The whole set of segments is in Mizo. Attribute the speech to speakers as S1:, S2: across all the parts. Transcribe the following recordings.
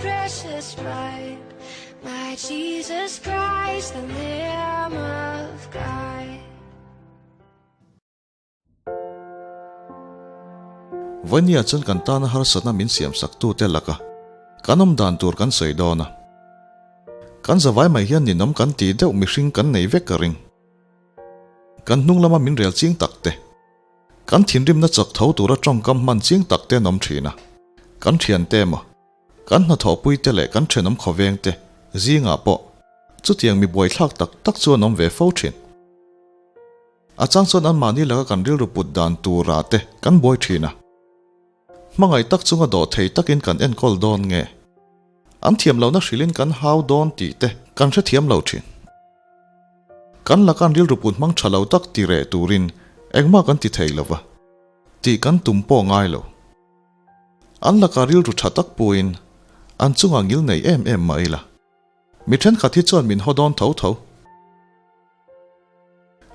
S1: precious blood, my Jesus Christ, the Lamb of God.
S2: Vawnia chuan kan tana harsatna min siamsaktute laka kan awm dan tur kan sawi dawn a. Kan zavai mai hian ninawm kan tih deuh mihring kan nei vek ka ring. Kan hnung lama min rel ching tak te, kan thinrimna chak tho tura tawngkam hman ching tak te an awm thin a. Kan thiante emaw, kan hnathawhpui te leh kan thenawm khawveng te zingah pawh chutiang mi buaithlak tak tak chu an awm ve fo thin. A chang chuan anmahni laka kan rilru put dan tura te kan buai thin a. Hmangaih tak chunga dawh thei takin kan enkawl dawn nge? An thiam lohna hrilhin kan hau dawn tih te kan hrethiam lo thin. Kan laka an rilru put hmang tha lo tak ti reh turin engmah kan ti thei lo va, tih kan tum pawh ngai lo. An laka rilru tha tak puiin an chungah ngil nei em em mah ila. Mi thenkhat hi chuan min haw dawn tho tho.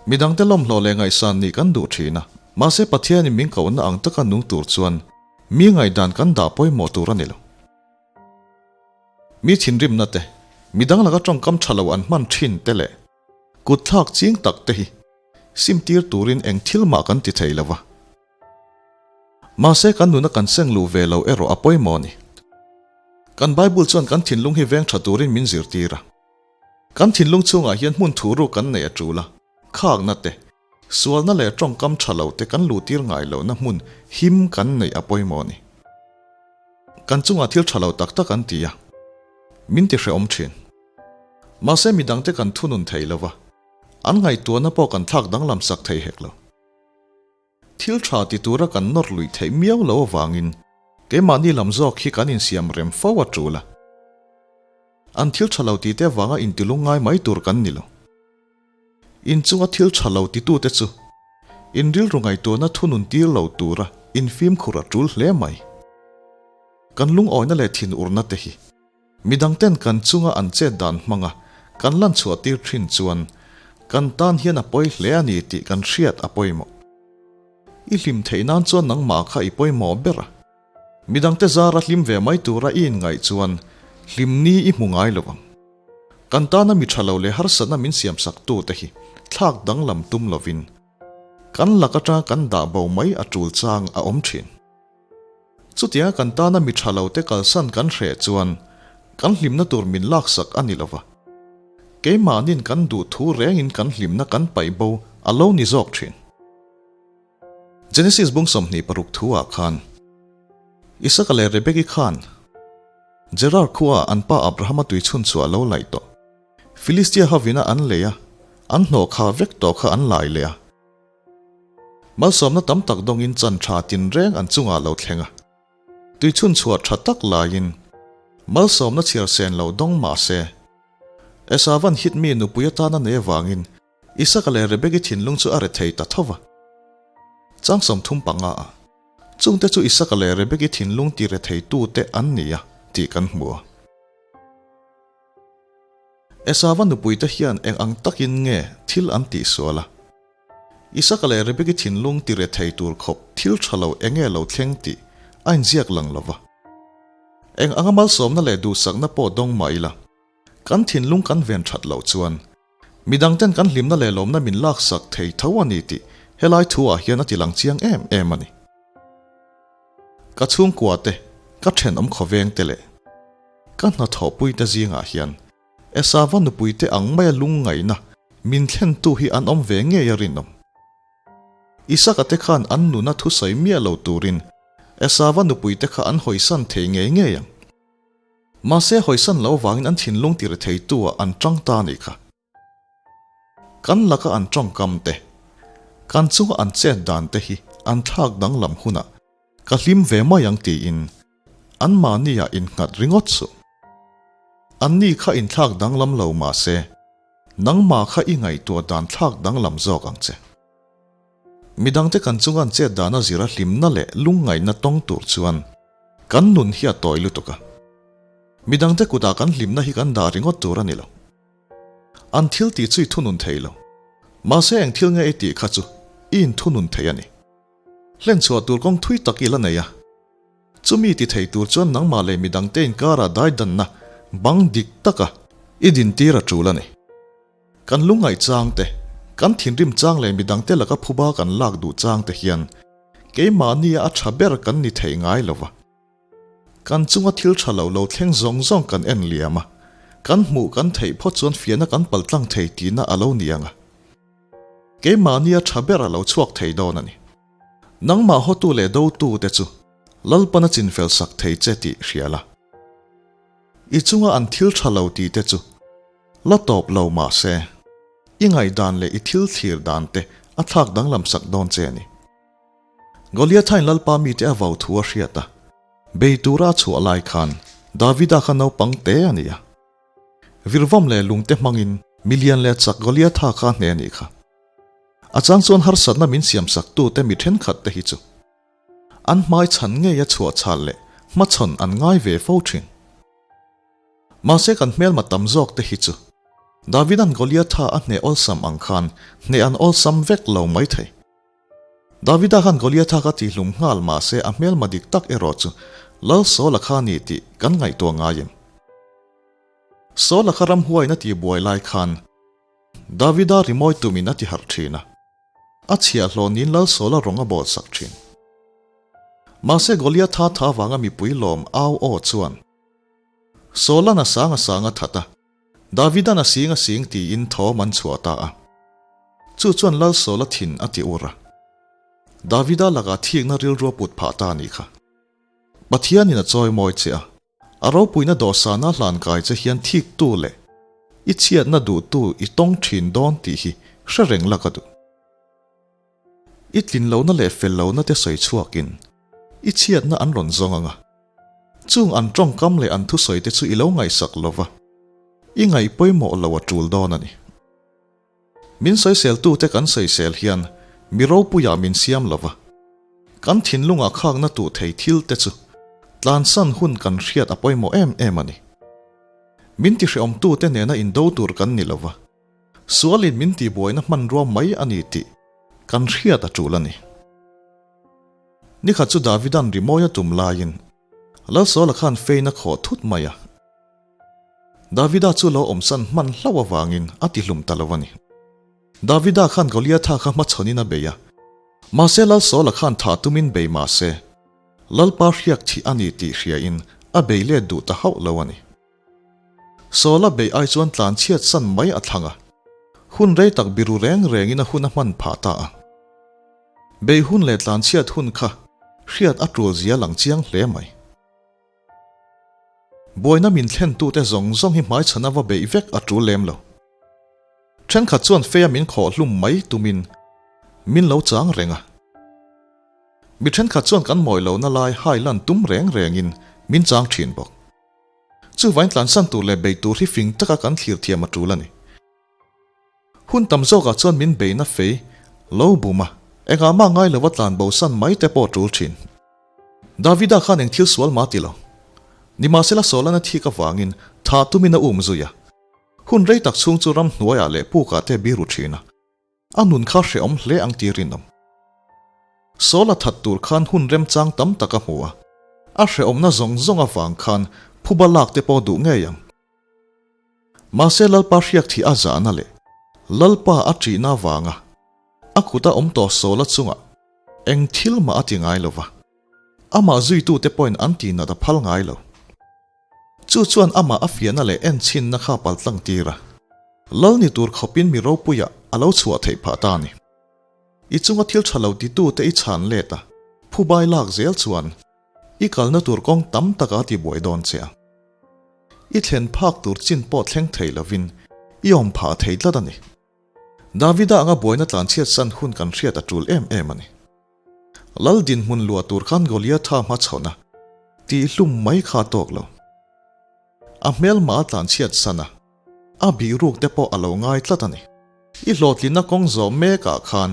S2: Mi dangte lawmhlawh leh ngaihsan nih kan duh thin a, mahse Pathianin min kohna ang taka nung tur chuan mi ngaihdan kan dah pawimawh tur a ni lo. Mi thinrimna te, mi dang laka tawngkam tha lo an hman thin te leh kutthlak ching tak te hi simtir turin eng thil mah kan ti thei lo va. Mahse kan nuna kan seng luh ve lo erawh a pawimawh a ni. Kan Bible chuan kan thinlung hi veng tha turin min zirtir a. Kan thinlung chhungah hian hmun thu ruk kan neih a tul a, khakna te, sualna leh tawngkam tha lo te kan luhtir ngai lohna hmun him kan neih a pawimawh a ni. Kan chungah thil tha lo tak tak an ti a, min ti hrehawm thin. Mahse midangte kan thunun thei lo va, an ngaihtuahna pawh kan thlak danglam sak thei hek lo. Thil tha ti tura kan nawr luih theih miau lo avangin keimahni lam zawk hi kan insiam rem fo a tul a. An thil tha lo tite avanga intilung ngai mai tur kan ni lo. Inchunga thil tha lo titute chu in rilru ngaihtuahna thunun tir lo tura infimkhur a tul hle mai. Kan lungawina leh thinurna te hi Midangten kan chunga an chet dan hmanga kan lan chhuah tir thin chuan kan tan hian a pawi hle a ni tih kan hriat a pawimawh. I hlim theih nan chuan nangmah kha i pawimawh ber a. Midangte zara hlim ve mai tura i inngaih chuan hlim ni i hmu ngai lo ang. Kan tana mi tha lo leh harsatna min siamsak tute hi thlak danglam tum lovin kan lak atanga kan dah bo mai a tul chang a awm thin. Chutianga kan tana mi tha lo te kalsan kan hreh chuan kan hlimna tur min laksak a ni lova. Keimahnin kan duh thu rengin kan hlimna kan paih bo a lo ni zawk thin. Genesis bung 26 thu ah khan Isaka leh Rebeki khan Gerar khua ah an pa Abrahama tui chhun chhuah a lo laih tawh. Philistia hovina an lei a, an hnawh kha vek tawh kha an lai leh a. Malsawmna tam tak dawngin chan tha tinreng an chungah lo thleng a, tuichhun chhuah tha tak laiin malsawmna chhiar sen lo dawng mah se, Esavan hit mi nupui atana nei avangin Isaka leh Rebeki thinlung chu a re thei ta tho va. Chang 35 ah, Chungte chu Isaka leh Rebeki thinlung ti re theitute an ni a tih kan hmu a. Esava nupuite hian eng ang takin nge thil an tihsual a? Isaka leh Rebeki thinlung ti re thei tur khawp thil tha lo eng nge lo thleng tih a inziak lang lo va. Eng anga malsawmna leh duhsakna pawh dawng mah ila, kan thinlung kan ven that loh chuan midangten kan hlimna leh lawmna min laksak thei tho a ni tih helai thu ah hian a ti lang chiang em em a ni. Ka chhungkua te, ka thenawm khawveng te leh ka hnathawhpui te zingah hian Esava nupuite ang maia lungngaihna min thlentu hi an awm ve ngei a rinawm. Isaka te khan an nuna thusawi miah lo turin Esava nupuite kha an hawisan thei ngei ngei ang. Mahse hawisan lo vangin an thinlung tir theitu ah an tang ta a nih kha. Kan laka an tawngkam te, kan chunga an chet dan te hi an thlak danglam hunah ka hlim ve mai ang tiin Anmahni ah innghat ringawt suh. Anni kha inthlak danglam lo mah se, nangmah kha i ngaihtuah dan thlak danglam zawk ang che. Midangte kan chunga an chet dana zira hlimna leh lungngaihna tawng tur chuan kan nun hi a tawi lutuk a. Midangte kutah kan hlimna hi kan dah ringawt tur a ni lo. An thil tih chu i thunun thei lo. Mahse eng thil nge i tih kha chu i inthunun thei a ni. Hlen chhuah tur kawng thui tak i la nei a. Chumi ti thei tur chuan nangmah leh midangte inkarah daidanna bang dik taka i dintir a tul a ni. Kan lungngaih chang te, kan thinrim chang leh midangte laka phuba kan lak duh chang te hian keimahnia a tha ber kan ni thei ngai lo va. Kan chunga thil tha lo lo thleng zawng zawng kan en liam a, kan hmuh kan theih phawt chuan fiahna kan paltlang thei tihna a lo ni ang a. Keimahnia tha ber a lo chhuak thei dawn a ni. Nangmah hawtu leh dotu te chu Lalpan a chinfel sak thei che tih hria la. I chunga an thil tha lo tih te chu la tawp lo mah se, i ngaihdan leh i thil thlir dan te a thlak danglam sak dawn che a ni. Goliathain Lalpa mite a vau thu a hriat a, bei tura a chhuah lai khan Davida kha naupang te a ni a. Virvawm leh lungte hmangin milian leh chak Goliatha kha a hne a nih kha. A chang chuan harsatna min siamsak tute mi thenkhat te hi chu an hmai chhan ngei a chhuah chhal leh hmachhawn an ngai ve fo thin. Mahse kan hmelma tam zawk te hi chu Davida'n Goliatha a hneh awlsam ang khan hneh an awlsam vek lo maithei. Davida khan Goliatha kha tihlum nghal mahse a hmelma dik tak erawh chu Lal Saula kha a ni tih kan ngaihtuah ngai em? Saula kha ramhuaiin a tihbuai lai khan Davida rimawi tumin a ti harh thin a, a chhiahhlawh niin Lal Saula rawng a bawl sak thin. Mahse Goliatha tha vanga mipui lawm au aw chuan Saula'n a sang a sang a that a, Davida'n a sing a sing tiin thawm an chhuah ta a. Chu chuan Lal Saula thin a ti ur a. Davida lakah thikna rilru a put phah ta a nih kha. Pathianin a chawimawi che a, A ropuina dawhsana hlan kai che hian thiktu leh i chhiatna duhtu i tawng thin dawn tih hi hre reng la ka duh. I tlinlohna leh fellohna te sawi chhuakin i chhiatna an rawn zawng ang a. Chung an tawngkam leh an thusawi te chu i lo ngaihsak lo va, i ngaih pawimawh lo a tul dawn a ni. Min sawiseltute kan sawisel hian mi ropuiah min siam lo va, kan thinlungah khakna tuh thei thil te chu tlansan hun kan hriat a pawimawh em em a ni. Min tihreawmtute nena indo tur kan ni lo va, sualin min tihbuaina hmanrua mai a ni tih kan hriat a tul a ni. Nikhat chu Davida'n rimawi a tum laiin Lalsawla khan fein a khawh thut mai a. Davida chu lo awmsan hman hlauh avangin a tihlum ta lo a ni. Davida khan Goliatha kha hmachhawnin a bei a. Mahse Lal Saula khan thah tumin bei mah se, Lalpa hriak thih a ni tih hriain a bei let duh ta hauh lo a ni. Saula bei ai chuan tlanchhiat san mai a thlang a, hun rei tak biru reng rengin a hun a hman phah ta a. Bei hun leh tlanchhiat hun kha hriat a tul zia lang chiang hle mai. Buaina min thlentute zawng zawng hi hmaichhan a va beih vek a tul lem lo. Thenkhat chuan feia min khawh hlum mai tumin min lo chang reng a. Mi thenkhat chuan kan mawi lohna lai hai lan tum reng rengin min chang thin bawk. Chuvain tlansan tur leh bei tur hi fing taka kan thlir thiam a tul a ni. Hun tam zawkah chuan min beina fei lo bum a, engah mah ngai lova tlan bosan mai te pawh a tul thin. Davida khan eng thil sual mah ti lo. Nimahsela Saulana thik avangin thah tumin a um zui a. Hun rei tak chhung chu ramhnuaiah leh pukah te a biru thin a. A nun kha hrehawm hle ang tih rinawm. Saula that tur khan hun remchang tam tak a hmu a. A hrehawmna zawng zawng avang khan phuba lak te pawh duh ngei ang. Mahse Lalpa hriak thih a zahna leh Lalpa a ṭihna avanga a kuta awm tawh Saula chungah eng thil mah a ti ngai lo va, amah zuitute pawhin an tihnat a phal ngai lo. Chu chuan amah a fiahna leh enchhinna kha paltlang tir a, Lal ni tur khawpin mi ropuiah a lo chhuah theih phah ta a ni. I chunga thil ṭha lo titute i chhan let a, phubai lak zel chuan I kalna tur kawng tam tak a tibuai dawn che a. I thlen phak tur chin pawh thleng thei lovin i awm phah thei tlat a ni. Davida anga buaina tlanchhiat san hun kan hriat a tul em em a ni. Lal dinhmun luah tur khan Goliatha hmachhawn a tihhlum mai kha a tawk lo. A hmelma a tlanchhiat san a, a bihruk te pawh a lo ngai tlat a ni. I hlawhtlinna kawng zawh mekah khan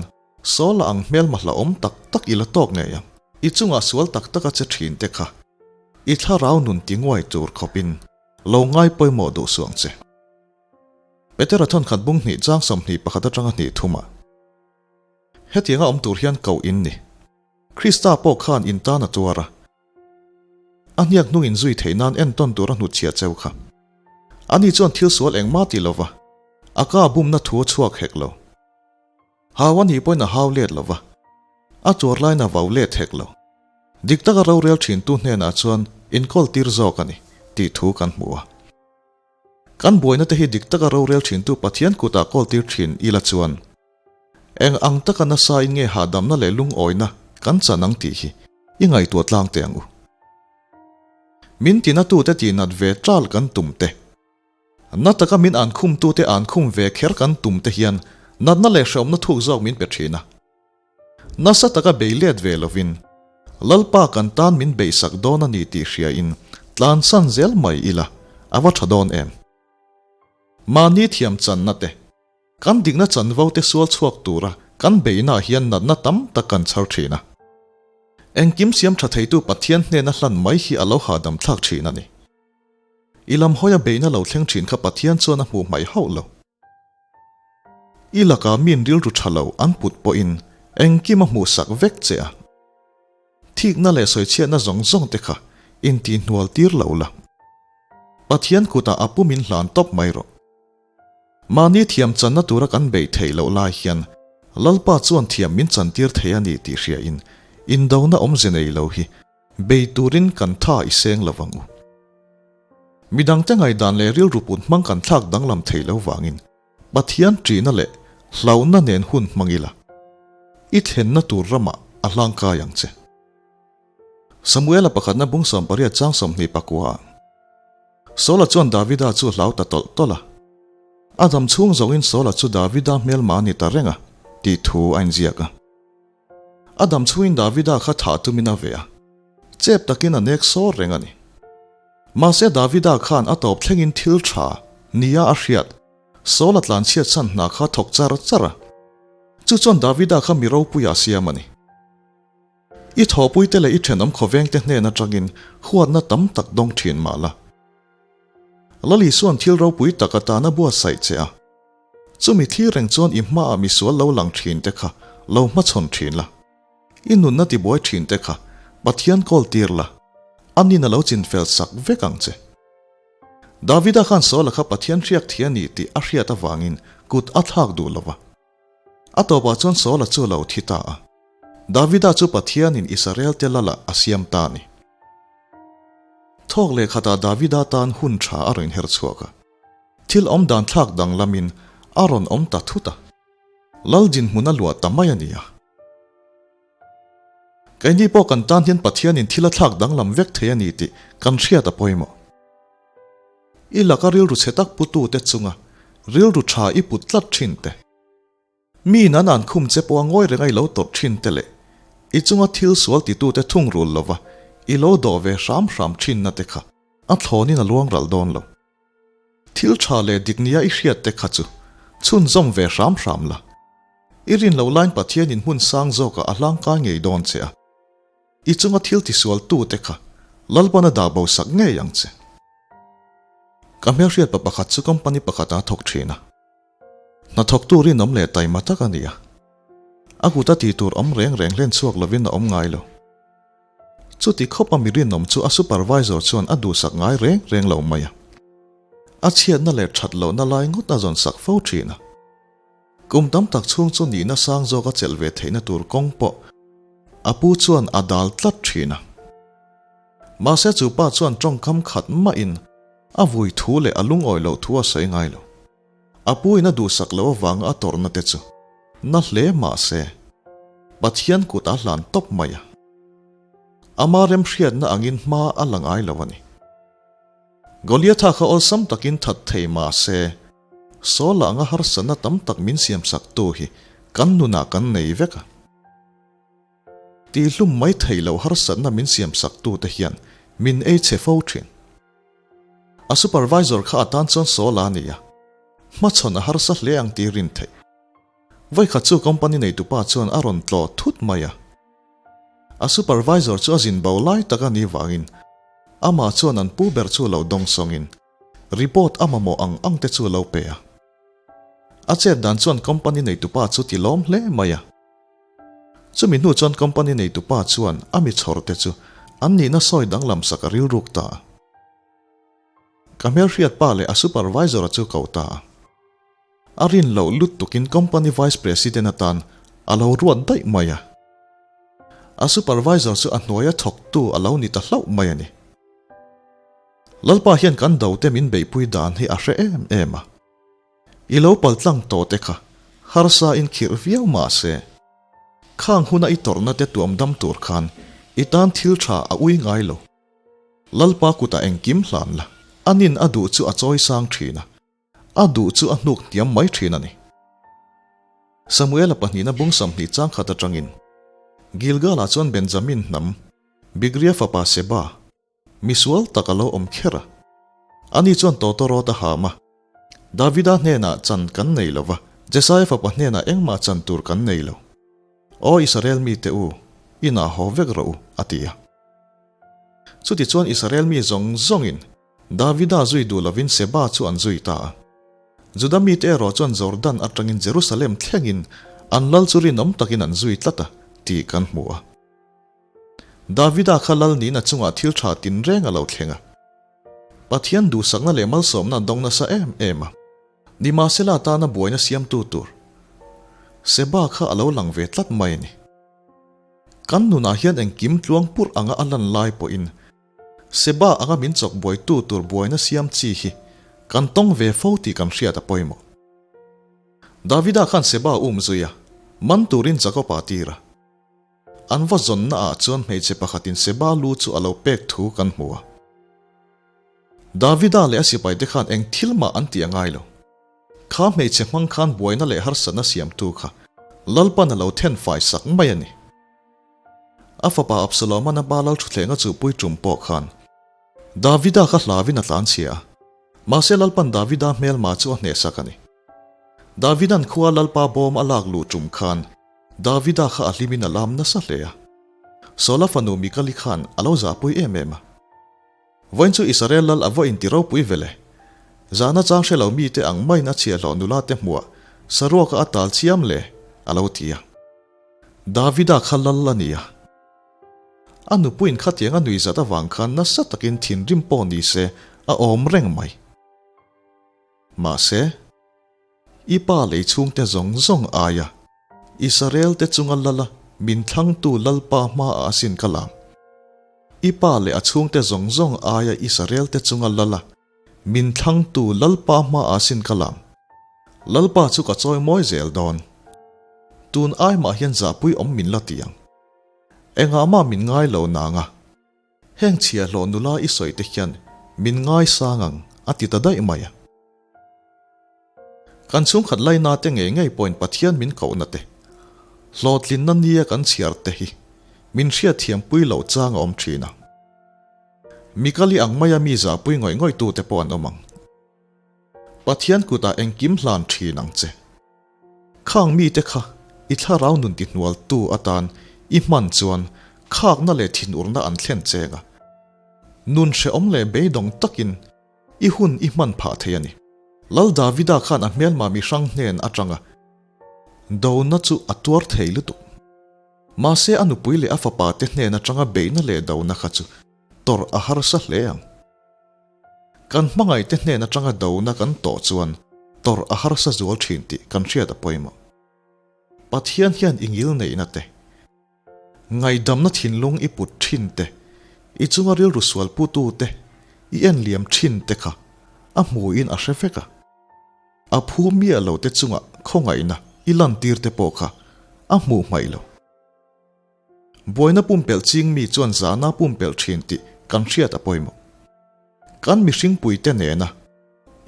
S2: Saula ang hmelma hlauhawm tak tak i la tawk ngei ang. I chungah sual tak taka che thin te kha i thlarau nun ti nguai tur khawpin lo ngai pawimawh duh suh ang che. Petera thawnkhat bung hnih chang 21 atanga hnih thumah hetianga awm tur hian koh in ni. Krista pawh khan in tan a tuar a. A hniak hnung in zui theih nan entawn tur a hnutchhiah cheu kha. Ani chuan thil sual engmah ti lova, a ka bumna thu a chhuak hek lo. Hau a nih pawhin a hau let lova, a tuar laiin a vau let hek lo. Dik taka rorel thintu hnenah chuan inkawl tir zawk a ni tih thu kan hmu a. Kan buaina te hi dik taka rorel thintu Pathian kutah kawl tir thin ila chuan eng ang taka nasa in nge hahdamna leh lungawina kan chan ang tih hi i ngaihtuah tlang teh ang u. Min tinatute tihnat ve tal kan tum te, na taka min ankhumtute ankhum ve kher kan tum te hian natna leh hrehawmna thuk zawk min pe thin a. Nasa taka bei let ve lovin, Lalpa kan tan min beihsak dawn a ni tih hriain tlansan zel mai ila a va tha dawn em? Mahni thiam channa te, kan dikna chanvo te sual chhuak tura kan beihnaah hian natna tam tak kan chhar thin a. Engkim siam tha theitu Pathian hnena hlan mai hi a lo hahdam thlak thin a ni. I lam hawia beihna lo thleng thin kha Pathian chuan a hmuh hmaih hauh lo. I lakah min rilru tha lo an put pawhin engkim a hmuhsak vek che a. Thikna leh sawichhiatna zawng zawng te kha intihhnual tir lo la. Pathian kutah a pum in hlan tawp mai rawh. Mahni thiam channa tura kan beih theih loh lai hian Lalpa chuan thiam min chantir thei a ni tih hriain indona awmze nei lo hi Bei turin kan tha i seng lo vang u. Midangte ngaihdan leh rilru put hmang kan thlak danglam thei lo vangin Pathian ṭihna leh hlauhna nen hun hmang ila, i thlenna tur ramah a hlangkai ang che. Samuela pakhatna bung 18 chang 24 ah Saula chuan Davida chu hlau ta tawlh tawlh a. A dam chhung zawngin Saula chu Davida hmelma a ni ta reng a, tih thu a inziak a. A dam chhungin Davida kha thah tumin a ve a, chep takin a nek sawr reng a ni. Mahse Davida khan a tawp thlengin thil tha nia a hriat, Saul a tlanchhiat chhan hna kha thawk char char a. Chu chuan Davida kha mi ropuia a siam a ni. I thawhpuite leh i thenawm khawvengte hnen atangin huatna tam tak dawng thin mah la. Lali chuan thil ropui tak atana buatsaih che a. Chumi thlir reng chuan i hmaah misual lo lang thin te kha lo hmachhawn thin la. I nunna tibuai thin te kha Pathian kawl tir la, anin a lo chinfel sak vek ang che. Davida khan Saula kha Pathian hriak thei a ni tih a hriat avangin kut a thlak duh lo va. A tawpah chuan Saula chu a lo thi ta a. Davida chu Pathianin Israelte lalah a siam ta a ni. Thawk leh khatah Davida tan hun tha a rawn her chhuak a. Thil awm dan thlak danglamin a rawn awm ta thut a, Lal dinhmun a luah ta mai a ni a. Keini pawh kan tan hian Pathianin thil a thlak danglam vek thei a ni tih kan hriat a pawimawh. I laka rilru chhe tak putute chunga rilru tha i put tlat thin te. Mi in an an khum che pawh a ngawi reng a i lo tawrh thin te leh i chunga thil sual titute thungrul lova i lo dawh ve hram hram thinna te kha a thlawnin a luang ral dawn lo. Thil tha leh dik nia i hriat te kha chu chhunzawm ve hram hram la. I rin loh lain Pathian in hmun sang zawkah a hlangkai ngei dawn che a. I chunga thil tisual tute kha Lalpan a dah bo sak ngei ang che. Ka hmelhriat pa pakhat chu company pakhatah a thawk thin a. Hnathawktu rinawm leh taima tak a ni a. A kut a tih tur awm reng reng hlen chhuak lovin a awm ngai lo. Chuti khawpa mi rinawm chu a supervisor chuan a duhsak ngai reng reng lo mai a. A chhiatna leh that lohna lai ngawt a zawn sak fo thin a. Kum tam tak chhung chu nihna sang zawk a chelh ve theihna tur kawng pawh a pu chuan a dal tlat thin a. Mahse chu pa chuan tawngkam khat mahin a vui thu leh a lungawi loh thu a sawi ngai lo. A pu in a duhsak loh avanga a tawrhna te chu na hle mah se, Pathian kut a hlan tawp mai a. Ama remhriatna angin hma a la ngai lo a ni. Goliatha kha awlsam takin that thei mah se, Saul-a anga harsatna tam tak min siamsaktu hi kan nunah kan nei vek a. Tihhlum mai thei loh harsatna min siamsaktu te hian min ei chhe fo thin. A supervisor kha a tan chuan Saul-a a ni a, hmachhawn a harsa hle ang tih rin theih. Vawikhat chu company neitupa chuan a rawn tlawh thut mai a. A supervisor chu a zin bo lai tak a nih vangin amah chuan an pu ber chu lo dawng sawngin report a mamawh ang ang te chu lo pe a. A chet dan chuan company neitupa chu ti lawm hle mai a. Chumi hnu chuan company neitupa chuan a mi chhawr te chu An nihna sawi danglam sak a rilruk ta a. Ka hmelhriat pa leh a supervisor-a chu ko ta a. A rin loh lut tukin company vice president atan a lo ruat daih mai a. A supervisor chu a hnuaia thawktu a lo ni ta hlauh mai a ni. Lalpa hian kan do te min beihpui dan hi a hre em em a. I lo pal tlang tawh te kha harsa in khirh viau mah se, khang huna i tawrhna te tuam dam tur khan i tan thil tha a ui ngai lo. Lalpa kutah engkim hlan la, anin a duh chu a chawi sang thin a, a duh chu a hnuk hniam mai thin a ni. Samuela pahnihna bung 20 chang khat atangin Gilgal-ah chuan Benjamin hnam, Bigria fapa Seba, Misual tak a lo awm kher a. Ani chuan tawtawrawt a ham a. Davida hnenah chan kan nei lo va, Jesaia fapa hnenah engmah chan tur kan nei lo. Aw Israel mite u, inah haw vek rawh u, a ti a. Chutichuan Israel mi zawng zawngin Davida zui duh lovin Seba chu an zui ta a. Juda mite erawh chuan Jordan atangin Jerusalem thlengin an lal chu rinawm takin an zui tlat a, tih kan hmu a. Davida kha lal nihna chungah thil tha tinreng a lo thleng a. Pathian duhsakna leh malsawmna a dawng nasa em em a. Nimahsela tana buaina siamtu tur Seba kha a lo lang ve tlat mai a ni. Kan nunah hian engkim tluang purh anga a lan lai pawhin Seba anga min chawk buaitu tur buaina siam chi hi kan tawng ve fo tih kan hriat a pawimawh. Davida khan Seba um zui a, man turin Jakob-a a tir a. An va zawnna ah chuan hmeichhe pakhatin Seba lu chu a lo pek thu kan hmu a. Davida leh a sipaite khan eng thil mah an tih a ngai lo. Kha hmeichhe hmang khan buaina leh harsatna siamtu kha Lalpan a lo then fai sak mai a ni. A fapa Absaloman a pa lal thuthlenga chuhpui tum pawh khan Davida kha hlauin a tlanchhia a. Mahse Lalpan Davida hmelma chu a hnehsak a ni. Davidan khua Lalpa bawm a lak luh tum khan Davida kha a hlimin a lam nasa hle a. Saula fanu Mikali khan a lo zahpui em em a. Vawiin chu Israel lal a va inti ropui vele. Zahna chang hre lo mite ang maiin a chhiahhlawh nula te hmuah saruaka a tal chiam le, a lo ti a. Davida kha lal a ni a. A nupuiin khatiang a nui zat avang khan nasa takin thinrim pawh ni se a awm reng mai. Mahse. I pa lei chhungte zawng zawng aia Israel-te chunga lala min thlangtu Lalpa hmaah asin ka lam. I pa leh a chhungte zawng zawng aia Israel-te chunga lala min thlangtu Lalpa hmaah asin ka lam. Lalpa chu ka chawi mawi zel dawn. Tun ai mah hian zahpui awm min la ti ang. Engah mah min ngai lo nanga. Heng chhiahhlawh nula i sawi te hian min ngaisang ang a ti ta daih mai a. Kan chhungkhat laina te ngei ngei pawhin Pathian min kohna te, hlawhtlinna nia kan chhiar te hi min hriatthiam pui loh chang a awm thin a. Mikali ang maia mi zahpui ngawih ngawih tu te pawh an awm ang. Pathian kutah engkim hlan thin ang che. Khang mite kha i thlarau nun tihnualtu atan i hman chuan khakna leh thinurna an thlen cheng a. Nun hrehawm leh beidawng takin i hun i hman phah thei a ni. Lal Davida khan a hmelma mi hrang hnen atanga dona chu a tuar thei lutuk. Mahse a nupui leh a fapa te hnen atanga beihna leh dona kha chu tawrh a harsa hle ang. Kan hmangaihte hnen atanga dona kan tawh chuan tawrh a harsa zual thin tih kan hriat a pawimawh. Pathian hian i ngil neihna te, ngaihdamna thinlung i put thin te, i chunga rilru sual putu te i en liam thin te kha a hmuhin a hre vek a. A phu miah lo te chunga khawngaihna i lantir te pawh kha a hmuh hmaih lo. Buaina pumpelh ching mi chuan zahna pumpelh thin tih kan hriat a pawimawh. Kan mihringpuite nena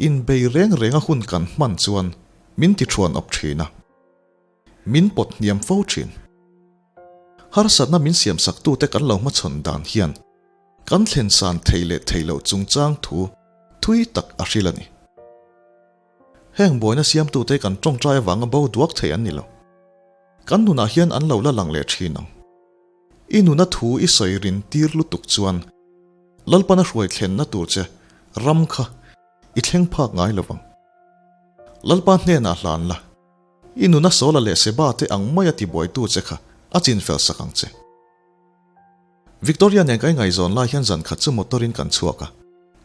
S2: inbei reng renga hun kan hman chuan min ti thuan awp thin a, min pawt hniam fo thin. Harsatna min siamsaktute kan lo hmachhawn dan hian kan thlen san thei leh thei loh chungchang thu thui tak a hril a ni. Heng buaina siamtute kan tawngtai avanga bo duak thei an ni lo. Kan nunah hian an lo la lang leh thin ang. I nuna thu i sawi rin tir lutuk chuan Lalpana hruai thlenna tur che ram kha i thleng phak ngai lo vang. Lalpa hnenah hlan la, i nuna Sawla leh Seba te ang maia tibuaitu che kha a chinfel sak ang che. Victoria nen kan ingaihzawn lai hian zan khat chu motor in kan chhuak a,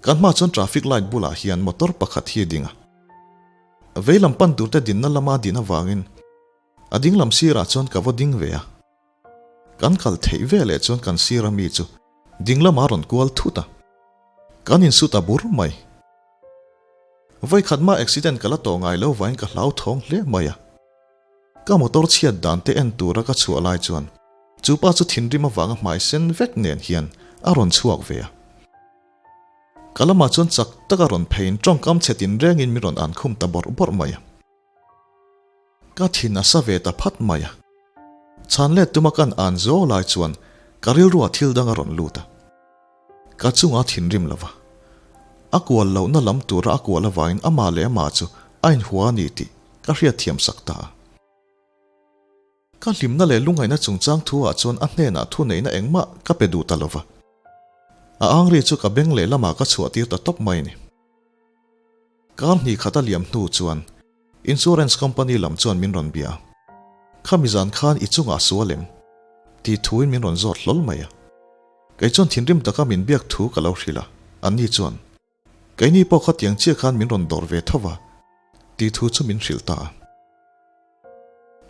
S2: kan hma chuan traffic light bulah hian motor pakhat hi a ding a. Vei lam pan tur te dinna lama din avangin a ding lam sirah chuan ka va ding ve a. Kan kal theih ve leh chuan kan sira mi chu ding lamah a rawn kual thut a, kan insut a bur mai. Vawikhat mah accident ka la tawh ngai lo vain ka hlauthawng hle mai a. Ka motor chhiat dan te en tura ka chhuah lai chuan chu pa chu thinrim avanga hmai sen vek nen hian a rawn chhuak ve a. Ka lamah chuan chak taka rawn pheiin tawngkam chhe tinrengin min rawn an khum ta bawrh bawrh mai a. Ka thin a sa ve ta phat mai a. Chhan let tuma kan an zo lai chuan ka rilruah thil dang a rawn lut a. Ka chunga thinrim lo va. A kual lohna lam tura a kual avangin amah leh amah chu a inhua a ni tih ka hriatthiam sak ta a. Ka hlimna leh lungngaihna chungchang thu ah chuan a hnenah thuneihna engmah ka pe duh ta lo va. A angri chu ka beng leh lamah ka chhuah tir ta tawp mai a ni. Kar hnih khat a liam hnu chuan Insurance company lam chuan min rawn bia a, Khami zan khan i chungah sual em? tih thuin min rawn zawt hlawl mai a. Kei chuan thinrim taka min biak thu ka lo hrilh a, anni chuan, Keini pawh khatiang chiah khan min rawn dawr ve tho va, tih thu chu min hrilh ta a.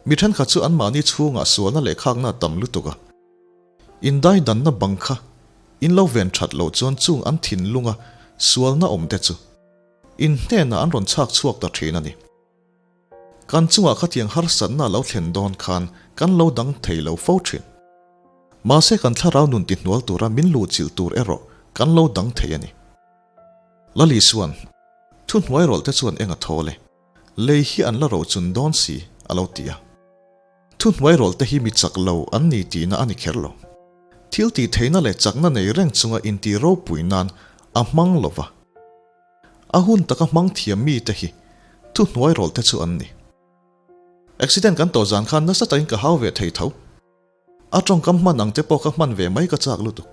S2: Mi thenkhat chu anmahni chhungah sualna leh khakna a tam lutuk a, indaidanna bang kha in lo ven that loh chuan chung an thinlunga sualna awm te chu in hnenah an rawn chhak chhuak ta thin a ni. Kan chungah khatiang harsatna a lo thlen dawn khan kan lo dang thei lo fo thin. Mahse kan thlarau nun tihnual tura min luhchilh tur erawh kan lo dang thei a ni. Lali chuan, Thuhnuai rawlh te chuan eng a thawl e? Lei hi an la ro chun dawn si, a lo ti a. Thuhnuai rawlh te hi mi chak lo an ni tihna a ni kher lo. Thil tih theihna leh chakna nei reng chunga intih ropui nan a hmang lo va. A hun taka hmang thiam mi te hi thuhnuai rawlh te chu an ni. Accident kan tawh zan khan nasa takin ka hau ve thei tho. A tawngkam hman ang te pawh ka hman ve mai ka chak lutuk.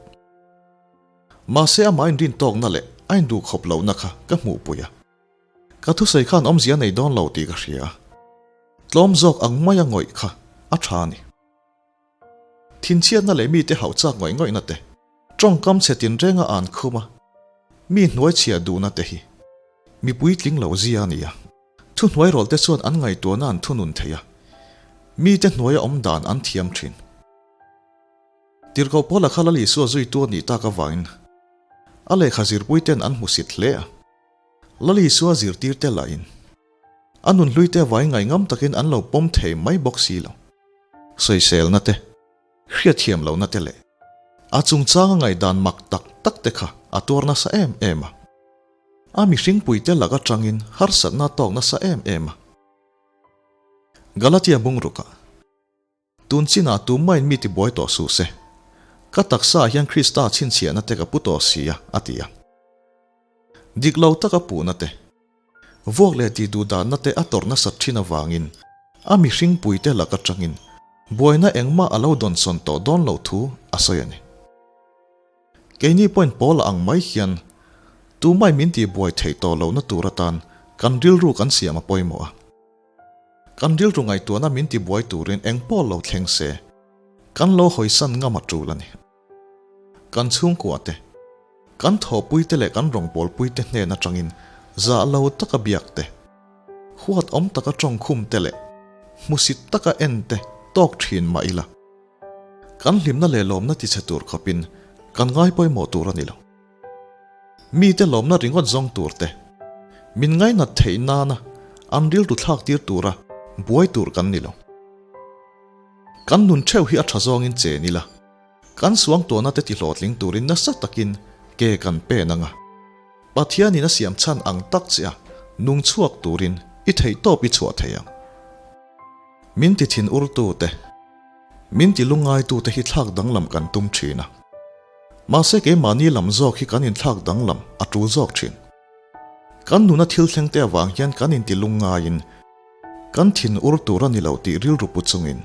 S2: Mahse amah inrintawkna leh a induhkhawp lohna kha ka hmuhpui a. Ka thusawi khan awmzia nei dawn lo tih ka hria a, tlawm zawk ang maia ngawih kha a tha a ni. Thinchhiatna leh mite hauh chak ngawih ngawihna te, tawngkam chhe tinrenga an khum a, mi hnuai chhiah duhna te hi mi puitling lo zia a ni a. Thuhnuai rawlh te chuan an ngaihtuahna an thunun thei a, mite hnuaia awm dan an thiam thin. Tirhkoh Paula kha Lal Isua zuitu a nih tak avangin a lehkha zirpui ten an hmusit hle a. Lal Isua zirtir te lahin a nun hlui te vai ngaihngam takin an lo pawm thei mai bawk si lo. Sawiselna te, hriatthiam lohna te leh a chungchanga ngaihdan mak tak tak te kha a tuar nasa em em a. A mihringpui te lak atangin harsatna a tawk nasa em em a. Galatia bungrukah. Tun chinah tumain mi tibuai tawh suh se. Ka taksa ah hian Krista chhinchhiahna te ka pu tawh si a, a ti a. Dik lo taka puhna te, vuak leh tih duh danna te a tawrh nasat thin avangin a mihring puite lak atangin buaina engmah a lo dawnsawn tawh dawn loh thu a sawi a ni. Keini pawhin Paula ang mai hian tumai min tihbuai theih tawh lohna tur atan kan rilru kan siam a pawimawh a. Kan rilru ngaihtuahna min tibuai turin eng pawh lo thleng se, kan lo hawisan ngam a tul a ni. Kan chhungkua te, kan thawhpui te leh kan rawngbawlpui te hnen atangin zah lo taka biak te, huat awm taka tawngkhum te leh hmusit taka en te tawk thin mah ila, kan hlimna leh lawmna tichhe tur khawpin kan ngai pawimawh tur a ni lo. Mite lawmna ringawt zawng tur te, min ngainat theih nana an rilru thlak tir tura buai tur kan ni lo. Kan nun theuh hi a tha zawngin chen ila, kan suangtuahna te tihlawhtling turin nasa takin ke kan pen ang a. Pathianin a siam chhan ang tak che a nung chhuak turin i theihtawp i chhuah thei ang. Min ti thin urtu te, min ti lungngai tu te hi thlak danglam kan tum thin a. Mahse keimahni lam zawk hi kan inthlak danglam a tul zawk thin. Kan nuna thil thleng te avang hian kan inti lungngaiin kan thin ur tur a ni lo tih rilru pu chungin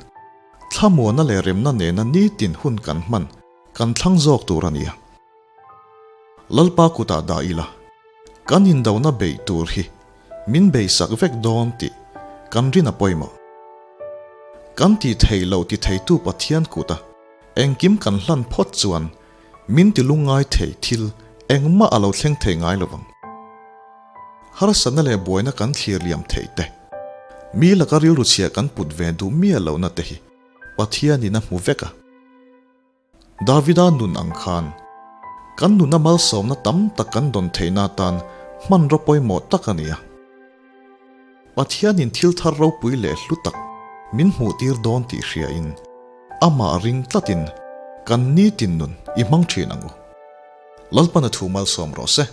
S2: thlamuana leh remna nena nitin hun kan hman kan thlang zawk tur a ni a. Lalpa kutah dah ila kan indona beih tur hi min beisak vek dawn tih kan rin a pawimawh. Kan tih theih loh ti theitu Pathian kuta engkim kan hlan phawt chuan. Min ti lungngai thei thil engmah a lo thleng thei ngai lovang. Harsatna leh buaina kan thlir liam theih te, mi laka rilru chhia kan put ve duh miah lohna te hi Pathianin a hmu vek a. Davida nun ang khan kan nuna malsawmna tam tak kan dawn theihna atan hmanraw pawimawh tak a ni a. Pathianin thil thar ropui leh hlu tak min hmuhtir dawn tih hriain amah ring tlatin kan nitin nun i hmang thin ang u. Lalpana thu malsawm rawh se.